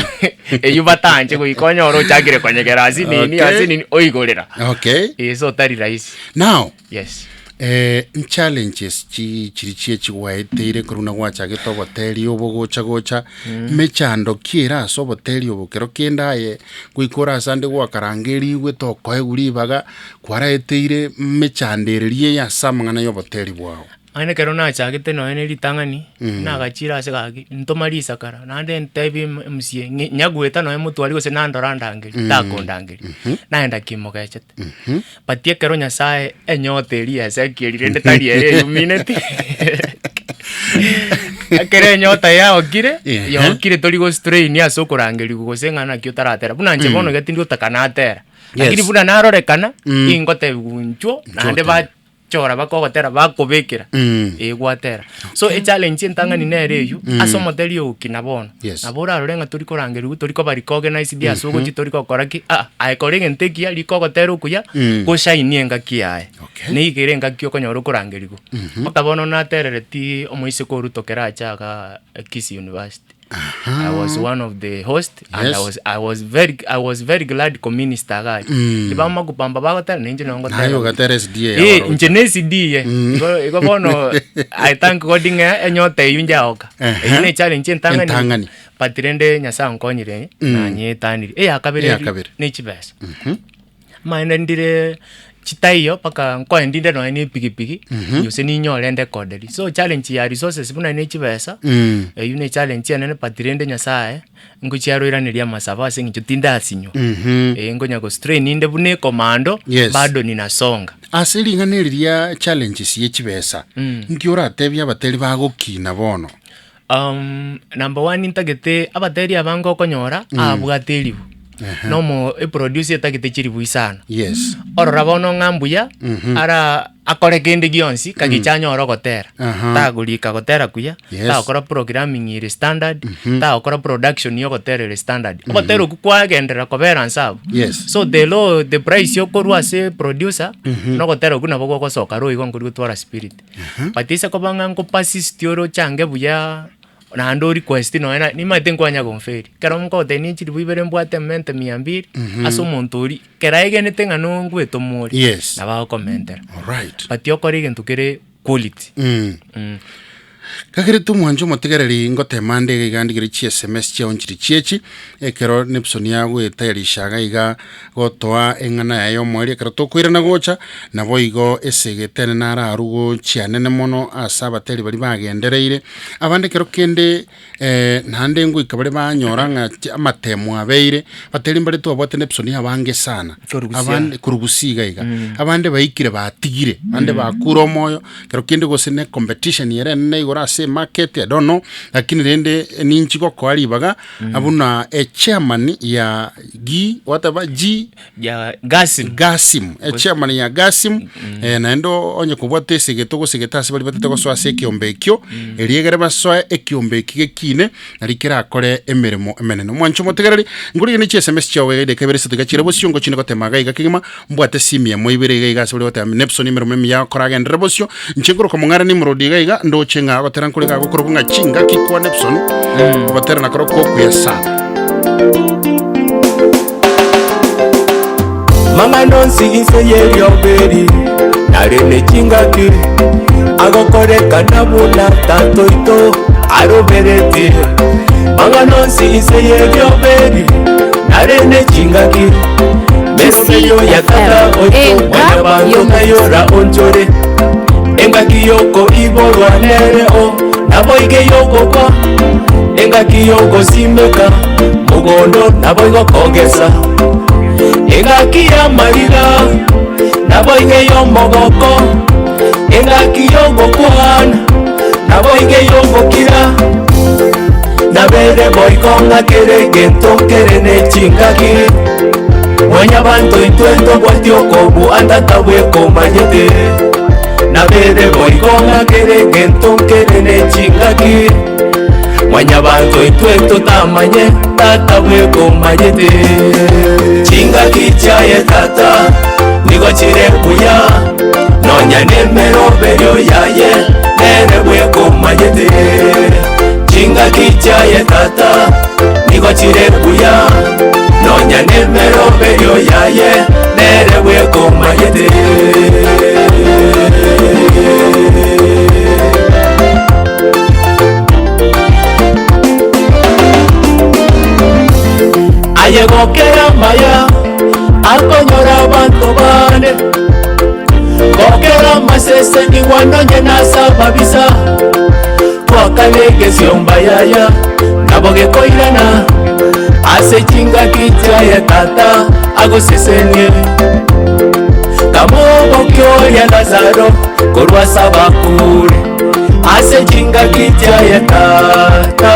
Eywo batanche goika onyore ochakire konyegera ase nini Okay. ase nini oigorera. Okay. Eh, so tari rahisi. Now, Yes. Eh, nchallenges chi chiri chie chigwaeteire korwa buna gwachagete oboteri obo gocha gocha, mechando ki ere ase oboteri obo kero kende aye goika ore ase ande gwakarangerigwe tokoegwa ribaga, kwaraeteire mechando ereria eye ase amang'ana ya oboteri bwao. Onye ekero nachagete nonye na ritang'ani, nagachire ase gaki, ntoma risakara, naende ntebi mca ng'i nyagoeta nonye motwari gose nandora ndangeria, takondangeria, naenda kimogechete. But ekero Nyasaye enyota eria Ezekiel rende tari ere eyumineti ekero enyota yaokire, Ehe. yaokire tori go strain ase okorangerigwa gose ng'a naki otaratera. Buna inche bono iga tindi gotaka natera, lakini Yes. buna narorekana, ningotebiwa inchuo, naende otere. bachora bakogotera bakobekera, Mm. eh gwatera. So echallenge entang'ani nere eywo, ase omoteri ogokina bono, Yes. nabo orarore ng'a tori korangerigwa tori koba recognized ase ogochia tori gokora ki, aa aye kora egento ekiya rika ogotera okuya, goshainie engaki yaye. Okay. Nigo ere engaki okonyora okorangerigwa. Mpaka bono naterereti omoiseke o Ruto kera ache igaa Kisii University. I was one of the host and Yes. I was, I was very, I was very glad kominister iga aria. Ribamakupamba bagotera nainche nabo ngotera. Naye ogatera SDA Eh, yabarwa. inche ne SDA. Igo igo bono I thank God ng'a enyota eywo njaoka. Ehe. Eywo ne challenge entang'ani. Entang'ani. But rende Nyasaye onkonyire nanyetanire. Eya kabere Eya kabere. ne chibesa. Amaene ndire chitaiyo mpaka nkoendi inde nonya na epikipiki, gose ninyore ndekoderi. So challenge ya resources buna ne chibesa, eywo ne challenge enene but rende Nyasaye, ngochia aroiraneria amasabo ase eng'encho tindasinywa. Eh nkonya go strain inde buna ekomando, Yes. bado ninasonga. Ase ring'ana eri ria challenges ye chibesa, nki oratebie abateri bagokina bono? Number one ntagete abateri abange okonyora abwate eribu, na omo eproducer etagete chiribu isano. Yes. Orora bono ng'a mbuya, ara akore kende gionsi kagicha anyore ogotera. Aha. Tagorika gotera kuya, Yes. tagokora programming ere standard, tagokora production ya ogotera ere standard. Ogotera okwo kwagenderera kobera nse abwo. Yes. So the low the price okorwa ase producer, na ogotera okwo nabo gogosoka roigo igo nkori gotwara spirit. But ase koba ng'a nko persist ore ochange buya, naende o request nonya na nimanyete nkwanya gonferi. Ekero nkogotebia ne chilifu ibere mbwate mente mia mbiri, ase omonto oria, kera aegenete ng'a nongwetoma ore, Yes. nabo agokomentera. Alright. But okore egento kere quality. Mm. Mm. Kagerete omwancho omotegereri ngotema nde iga iga ndigere chi sms chiao nchiri chiechi, ekero Nipson agoetayarisha iga iga gotoa eng'ana yaye y'omoerio ekero tokoirana gocha, naboigo esegete ene nararwe gochia nene mono ase abateri baria bagendereire, abande ekero kende naende ngoika bare banyora ng'a chi amatemo abeire, abateri mbare twabwate Nipson abange sana, Korugusia. abande korugusia iga iga, abande baikire batigire, abande bakure omoyo. Ekero kende gose ne competition ere enene igoro ase emarket, I don't know, lakini rende ninchi gokoa ribaga buna echairman ya gi whatever G Ya Gasim. Gasim, echairman ya Gasim, naende onye kobwate esegete ogosegete ase baria batete gosoa ase ekiombe ekio, erio egere basoe ekiombe eki gekine, nari kerakore emeremo emenene. Omwancho omotegereri, nkorigenie chiSMS chiao iga edakika ibere isato iga chire bosio, ngochinde gotema iga iga kegima, Mbwate esimi emo ibere iga iga ase baria bagoteba Nepson emeremo emiya akore agenderere bosio, inche nkoroka omong'are Nimrod iga iga, ndoche ng'a agotera nkore iga agokorokwa ng'a chingaki kwa Nepson, ogotera nakorokwo okuya sana. Mang'ana onsi inse y'erioba eri nare ne chingaki, agokorekana buna Tata oito aroberetie. Mang'ana onsi inse y'erioba eri nare ne chingaki, Meroberio ya Tata FM, oito enka Mwanyabanto y'omogusi. tayora onchore, Engaki y'okoiborwa nere o, naboigo ey'ogokwa, Engaki y'ogosimeka mogondo naboigo kogesa, Engaki y'amariga naboigo ey'omogoko, Engaki y'ogokwana naboigo ey'ogokira. Nabere boigo ng'a kera egento nkere ne chingaki. Mwanyabanto intwe ntobwati okobua tata bwekomanyete. Nabere boigo ng'a kera egento nkere ne chingaki. Mwanyabanto intwe totamanye tata bwekomanyete. Chingaki chiaye tata nigo chire buya, nonya nemeroberio yaye nere bwekomanyete. Chingaki chiaye tata nigo chire buya, nonya nemeroberio yaye nere bwekomanyete. Aye gokera amaya akonyora abanto bane, gokera amaseseniwa nonye nase ababisa, twakana egesiomba yaya nabo gekoirana ase chingaki chiaye tata agosesenie. Kamobokia oria Lazaro korwa ase abakure ase chingaki chiaye tata.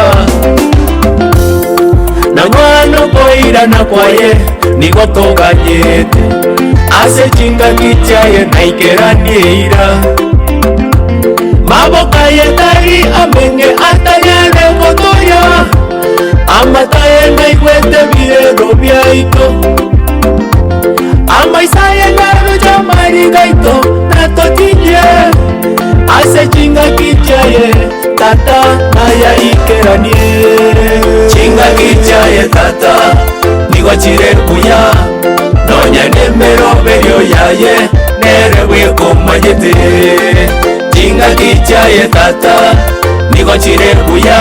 Na mwana okoirana kwaye nigo toganyete ase chingaki chiaye naikeranie eira. Maboko aye tari ameng'e atanyare gotoria, amata aye naigwete ebirero biaito. Amaiso aye naroche amariga aito, natotinyie ase chingaki chiaye tata nayaikeranie. Chingaki chiaye tata nigo chire buya, nonya nemeroberio yaye nere bwekomanyete. Chingaki chiaye tata nigo chire buya,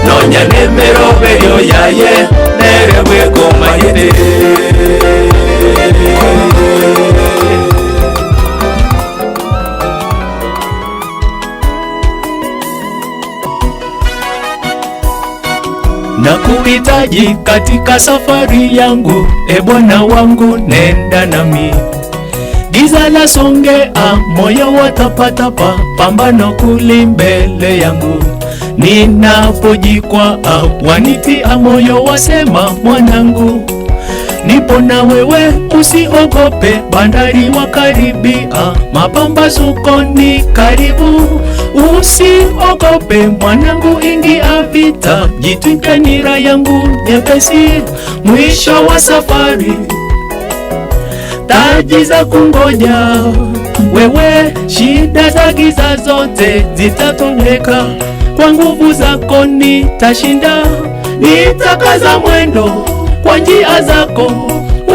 nonya nemeroberio yaye nere bwekomanyete. Nakuhitaji katika safari yangu, e Bwana wangu, nenda nami. Giza la songea, moyo watapatapa, pambano kuli mbele yangu. Ninapojikwaa, wanitia moyo, wasema mwanangu, nipo na wewe, usiogope. Bandari wakaribia, mapambazuko ni karibu. Usiogope mwanangu, ingia vita, jitwike nira yangu nyepesi. Mwisho wa safari taji za kungoja wewe, shida za giza zote zitatoweka. Kwa nguvu zako nitashinda, nitakaza mwendo kwa njia zako,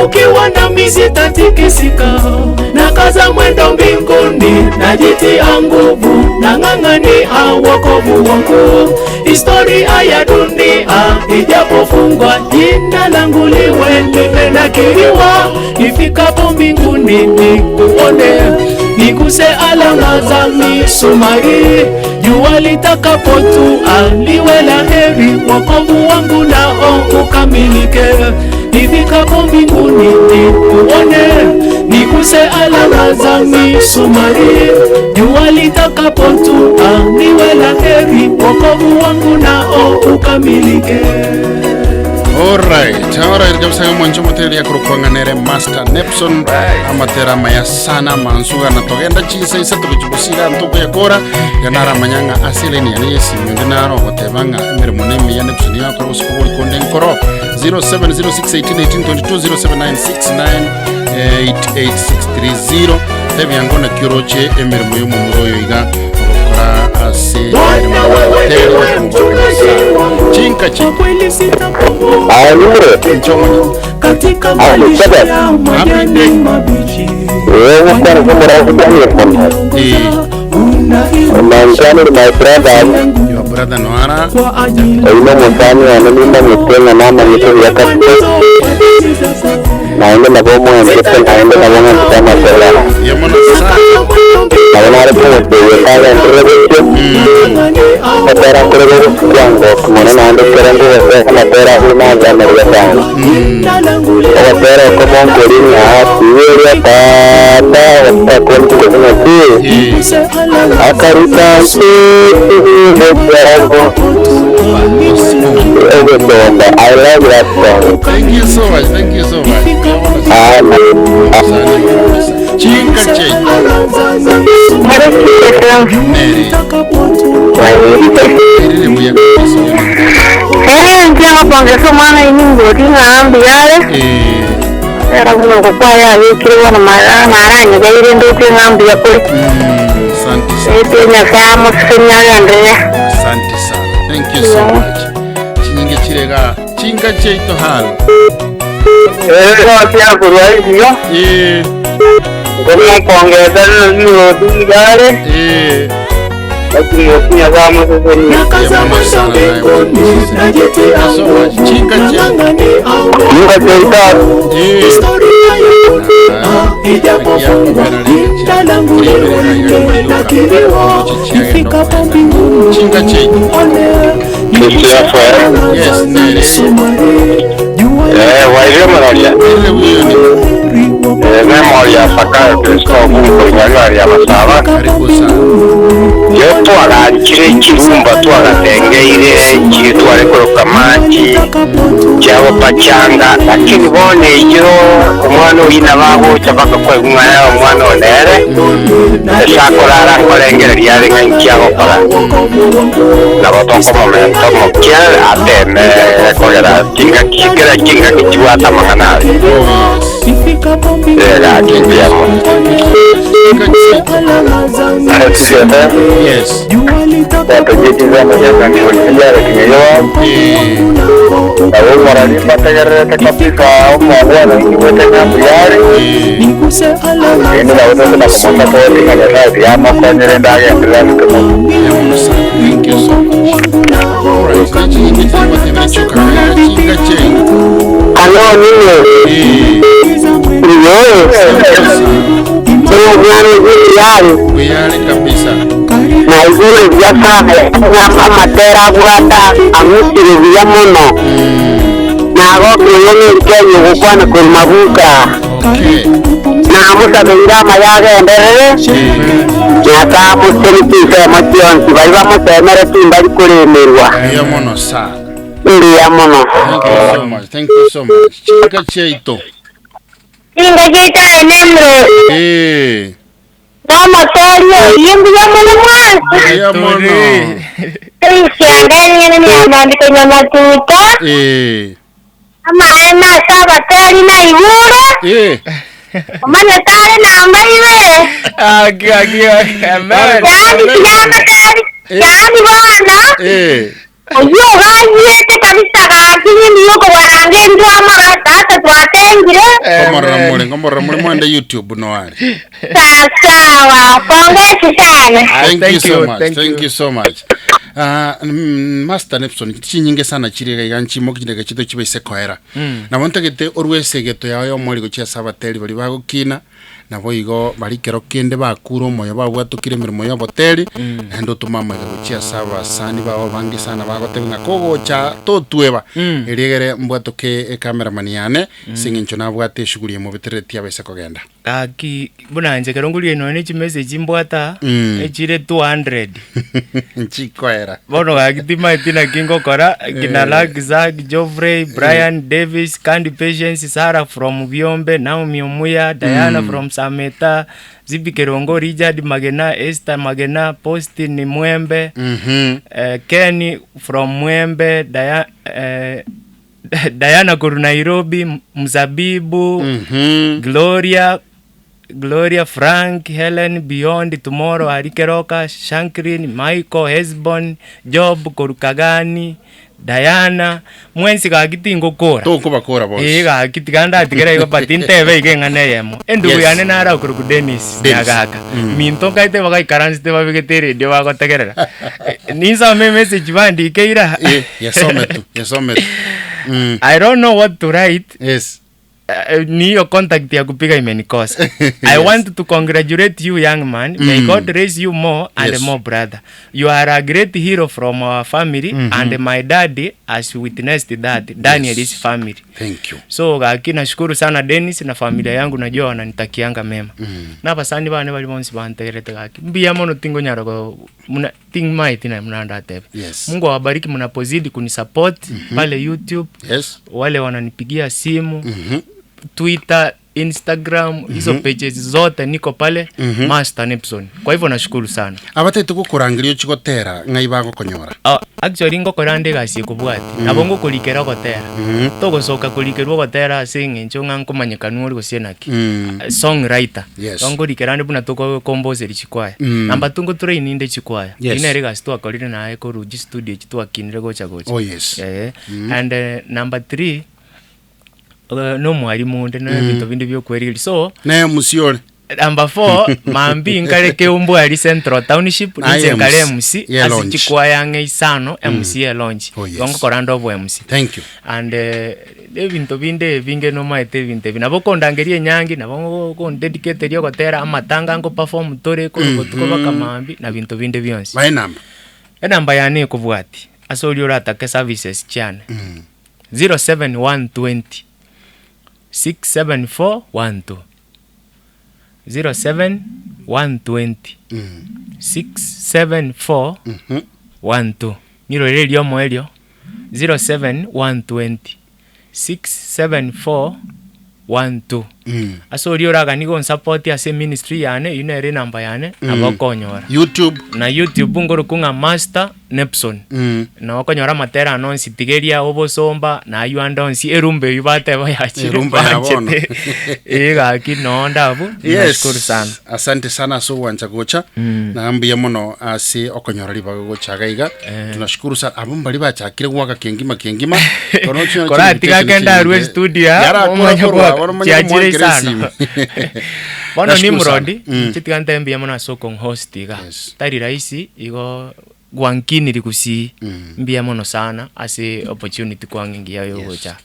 ukiwa nami sitatikisika. Nakaza mwendo mbinguni, najitia nguvu, nang'ang'ania wokovu wangu. Historia ya dunia ijapofungwa, jina langu liwe limenakiliwa. Ifikapo mbinguni nikuone, niguse alama za misumari. Jua litakapotua liwe la heri, wokovu wangu nao ukamilike. Nifikapo mbinguni nikuone, niguse alama za misumari. Jua litakapotua liwe la heri, wokovu wangu nao ukamilike. Alright, alright kabisa mwancho moteri ya kurukwang'anere Master Nepson amatera maya sana mansuga na togenda chinsa isa tukichubusira ntuko ya kora yanara manyanga asile ni yani yesimu ndi naro gotebanga emirimo nemi ya Nepson yakora busuku buri konde nkoro 0706181822 0796988630 tebyango na kioroche emirimo y'omomuro oyo iga ogokora ase Bwana wewe ndiwe mchungaji wangu, chinka kwa chi kweli sitapungukiwa Ayure, nchomoni katika malisho ya majani mabichi. wewe kwa kumura kujani kono. Manjani my brother, your brother Noara kwa ajili oyino musani wane nimba mitenga nama mito yakati naende nabo mwendete naende nabo mwendete masela. yemono sana Nabo nare kumuteye kale ndire Matera kurebe kwango kumona naende kera ndire matera huna zana yatanga. Abatera komonkori na siyeria tata watakonti kuna ki. Akaruta I love that song. Thank you so much. Thank you so much. Chinka che. Neri. Neri muya kabisa. Eh, ngiyakwangesa omwana inyingoti ng'ambiyale Eh. era kuno kukwaya abikire bono maranyigaire nduke ng'ambuya kuri Asante sana. ete nyasaye amusinyagenderere Asante sana. Thank you so much. Chinyinge chirega. Chinka che ito halo. kurwaizio Eh. ngomukwongeza nilotugale Eh. lakini Nakaza mwendo mbinguni, najitia nguvu, nang'ang'ania wokovu. Historia ya dunia ijapofungwa, jina langu liwe limenakiliwa. Ifikapo mbinguni Chinka che. nikuone, niguse alama Yes, za Neri. misumari. Jua waire muraria Neri huyo ni memoria sakayo kristo ogunkoinyagaria masaba karibu sana. yo twagarikire ikirumba twagatengeire kiri twarekoroka maji kyabo pachanga lakini bona ejiro omwana oyina bagocha bakakwegung'ana omwana onere esakorara nkorengereria are ng'a nkiagokora nabo tokomomenta mokia ateme kogera kinga kera kinga kichibwata mang'ana aria gakingiamo Chinka che. Yes. Eh. Eh. Yemono sana. Thank you so much. Alright. Chinyinge chirega tebere choka. Chinka che. alo nini Eh. iyoyo omwana yali Kuyale kabisa. naigure byasana amatera abwata amusire buya muno nagokire nirikenya gukwana kuri mabuka Okay. namusabire amayagenderere nyakamuserikisemo kionsi bari bamusemere timbari kuremerwa Yemono sana. ndiya muno Thank you so much. Thank you so much. Chinka cheito. inga gitae nemre Eh. nomotorio yimbuya muno mwansi Yemono. isianganyene niamandiko nyamatuta Eh. amae masabateri na ibure Eh. omanyetare namba ibere Aki, aki, aki. Amen. yani kiyamatari yani bana Eh. oyo gayiete kabisa gakinyini yoko warange ndwamara Ngomorora muri mwende YouTube noare. Sawa sawa, pongezi sana. Ah, Thank you so much. thank Thank you. you so much. Master Nepson chinyinge sana chire iga nchimo chindege chito chibaise koera. Nabo ntagete orwese egeto yao yomori gochia ase abateri bari bagokina nabo igo bari kero kende bakure omoyo babwatokire emeremo ya oboteri naende otome amaiga gochia ase abasani bao bange sana bagoteba ng'a kogocha totweba erio egere mbwatoke ecameraman yane ase eng'encho nabwate eshughuli emobetereretie abaise kogenda. Gaki buna inche ekero nkoria nonya ne chimessage mbwata echire 200. Nchikoera. Bono gaki timaeti naki ngokora, kina Luck, Zack, Geoffrey, Brian, Davis, Candy Patience, Sarah from Biombe, Naomi Omuya, Diana from Sameta, Zibi Kerongo, Richard Magena, Esther Magena, Postin Mwembe, Ken from Mwembe, Dia, Diana koru Nairobi, Mzabibu, Gloria, Gloria, Frank, Helen, Beyond, Tomorrow, Ari Keroka, Shankrin, Michael, Hesbon, Job, Korukagani, Diana, mwensi gaki tingokora. Tokobakora bonsi. Ee gaki tiga ndatigera igo but ntebe iga eng'ana eyemo. Endugu Yes. yane nare akorokwa Dennis Dennis. Nyagaka. Minto nkaete bagaikaransete babegete eredio bagotegerera. Eh, Ninsome emessage bandikeire aa. Eh, yesome tu, yesome tu. I don't know what to write. Yes. Ni hiyo contact ya kupiga imenikosa. I Yes. want to congratulate you young man. May God raise you more and Yes. more brother. You are a great hero from our family and my daddy has witnessed that. Daniel Yes. is family. Thank you. So gaki nashukuru sana Dennis na familia yangu najua wananitakianga mema. Na abasani bane bari bonsi bantegerete gaki. Mbuya mono tingonyara go muna tingmaiti na mnandatebe. Yes. Mungu awabariki mnapozidi kunisupport pale YouTube Yes. wale wananipigia simu Twitter, Instagram, hizo pages zote niko pale Master Nepson. Kwa hivyo nashukuru sana. Abatete gokorangeria ochigotera ng'ai bagokonyora. Actually ngokora nde egasi ekobwati nabo ngokorikera ogotera togosoka korikerwa ogotera ase eng'encho ng'a nkomanyekanu ore gose naki songwriter Yes. Igo nkorikera ande buna togokomboseria chikwaya namba two ngotraininde chikwaya Yes. Eyio nere egasi twakorire naye korwa chistudio echi twakinire gocha gocha Oh, yes. Eh, and number three na omwalimu onde na ebinto binde bia okwerigeria so Naye omusie ore. Number four, mambi nkare Keumbu aria Central Township, Aye ninche nkare MC, MC, ye ase launch. chikwaya ang'e isano, MC ye launch. Oh, yes. Igo ngokora nde obo MC. Thank you. And ebinto binde ebinge nomaete ebinto ebi. Nabo okondangeria enyangi, nabo okondedicateria ogotera amatanga ngo perform tore korwa botuko mpaka mambia, na binto binde bionsi. Bae enamba. Enamba yane ekobwatia, ase oria oratake services chiane, 07120 674 12 07120 674 12 Nirore eriomo erio 07120 674 12 Ase oria oraganie gonsupport ase eministry yane, eyio nere enamba yane, nabo okonyora. YouTube. Na YouTube nkorokwa ng'a Master Nepson. Nabo okonyora amatera ane onsi, tigeria, obosomba, na aywo ande onsi, erumba eywo bateba yachire Erumba ya bono. banchete. Ee gaki noo onde abwo, nashukuru sana. Asante sana ase ogwancha gocha na mbuya mono ase okonyora ribaga gocha iga iga tunashukuru sana abwo mbari bachakire goaka kengima kengima Kono chinyora Koratiga chiinvitation kende arwe chinyinge. studio aa, Yarakora omanye korwa, goaka bono omanye chiachire komwakera isano. esimi. Bono Nashukuru sana. Nimrod, inche tiga ntabe mbuya mono ase okong'host iga. Yes. Tari rahisi igo gwankiniri gusii mbuya mono sana ase opportunity kwang'a engiya ya ogocha.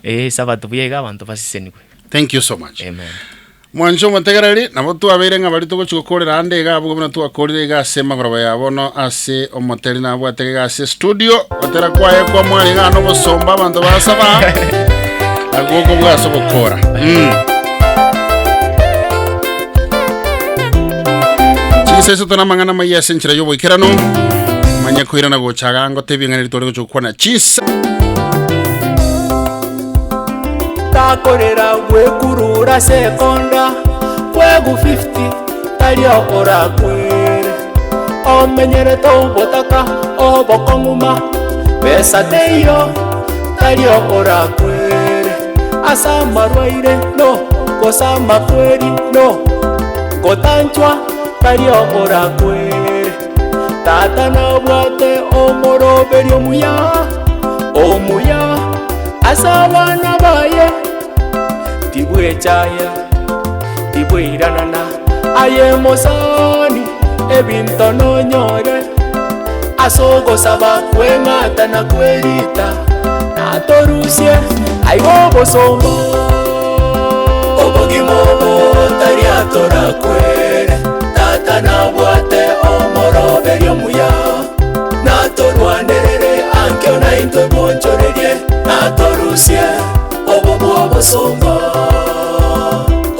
Ee esabato buya iga abanto basesenigwe. Thank you so much. Amen. Mwanche omotegereri, nabo twabeire ng'a baria togochia gokorera ande iga abwo buna twakorire iga ase emagoroba ya bono ase omoteri nabwate iga ase studio, gotera kwaye kwa mwari iga nobosomba abanto basaba agwo okobua ase ogokora. Mm. Chinsa isato na amang'ana amaya ase enchera y'oboikeranu, manye koirana gocha iga ngotebie ng'a neri tore gocha gokwana chinsa. Takorera gwekurura ase ekonda, kwegu 50 tari orakwere. Omenyerete obotaka obokong'uma, besa teiyo tari orakwere. Ase amarwaire no, gose amakweri no, gotanchwa tari orakwere. Tata nabwate omoroberio omuya, omuya ase abana baye. Tibwechaya, tibweiranana, aye mosani, ebinto nonyore, ase ogosaba kweng'ata na kwerita, natorusie aiga obosomba. Obogima obo tari atorakwere, tata nabwate omoroberi omuya, natorwanerere ankio naintwe bwonchorerie, natorusie obo bw'obosomba.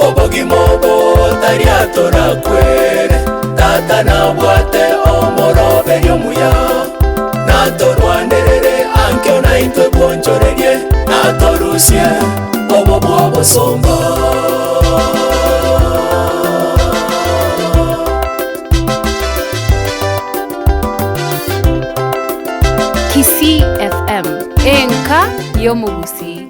Obogima obo tari atorakwere, tata nabwate omoroberi omuya, natorwanerere ankio naintwe bwonchorerie, natorusie obo bw'obosomba. Kisii FM, enka y'omogusii.